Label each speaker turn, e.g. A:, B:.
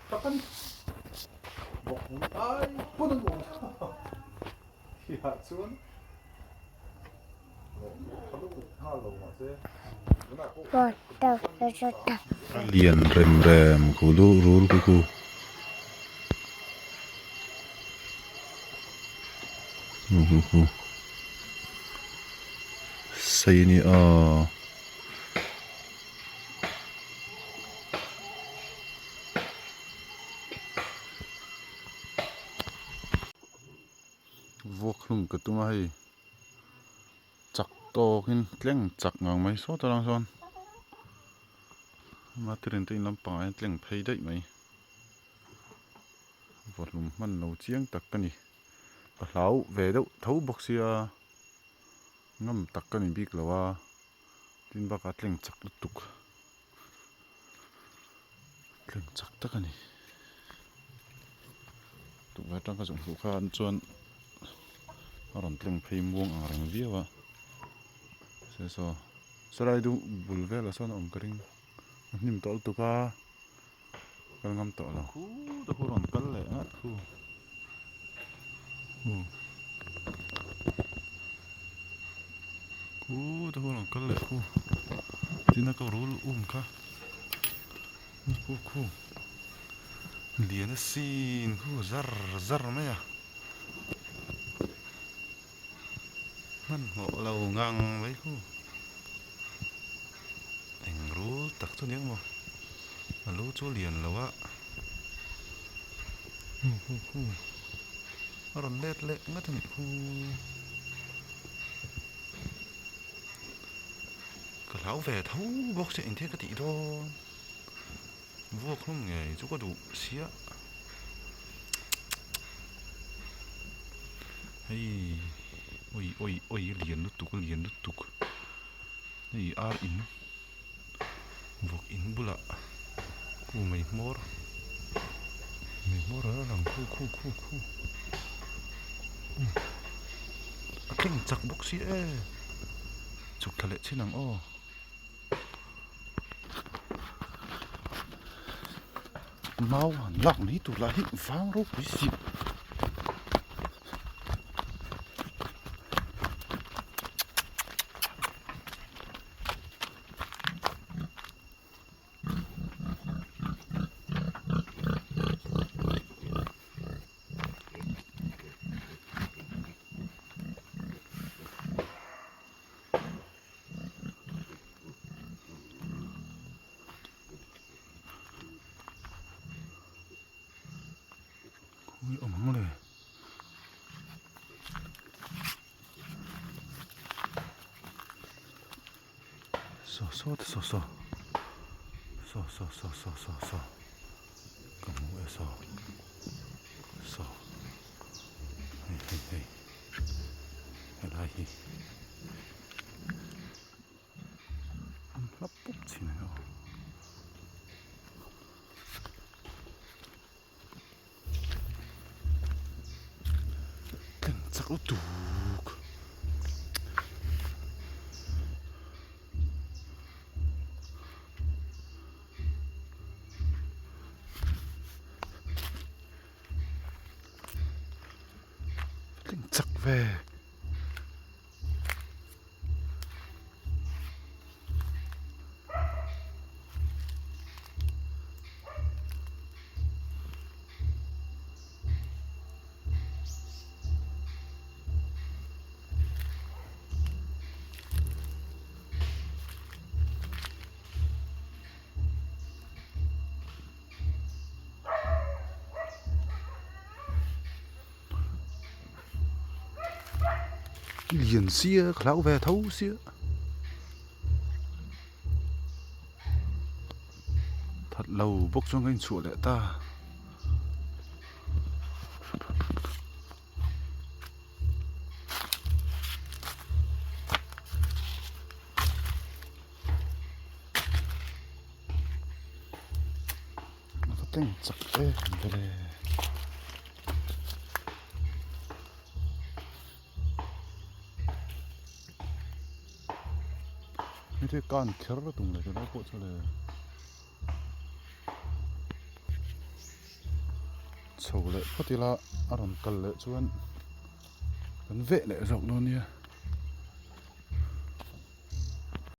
A: tak a ni. Vawk hmui ai pawn a nuam tihah chuan
B: A lian rem rem khu lu rul khu khu. Khu khu sei a ni a. Vuak hlum ka tum a hei chak tawkin tleng chak ngang mai sawt atang sawn ama train te in lampangah hian tleng phei daih mai vawhlum hman lo chiang tak ka ni ka hlau ve deuh tho bawk sia ngam tak ka ni bik lo a tin bakah tleng chak lutuk. Thleng chak tak a ni. Tukverh atang ka zawng hmuh khan chuan a rawn tleng phei muang ang reng viau a. Se saw saw lai dung bul velah sawn a awm ka ring. A hnim tawh lutuk a, kal ngam tawh lo. Khu te khu rawn kal leh ngat khu. Khu te khu rawn kal leh khu. Tin a ka rul um kha. Khu khu lian a sin khu zar zar mai a. Hmanhmawh lo ngang mai khu. Eng rul tak chu aniang maw a lu chu lian lo a hu hu hu a rawn let leh ngat a nih khu ka hlau ve tho bawk sia engthil ka tih dawn vuak hlawm ngei chu ka duh sia hei awi awi awi lian lutuk lian lutuk. Hei ar in vawk in bulah khu mai hmawr mai hmawr a lang khu khu khu khu a thleng chak bawk si e chhuk thla leh chin ang aw. Mau han lak mai tur lah hi vang ropui si. Khawi awm ang le. Saw saw te saw saw saw saw saw saw saw saw ka hmu e saw saw hei hei hei helai hi an hlap pup thin a ni aw. Thleng chak lutuk. Thleng chak ve. Lian sia ka hlau ve tho sia that lo bawk chuan ka inchhuah leh ta. A va teng chak em vele. Hei kan kher tum leh chu lai pawh chu le. Chho leh phawt ila a rawn kal leh chuan kan veh leh zawk dawn nia.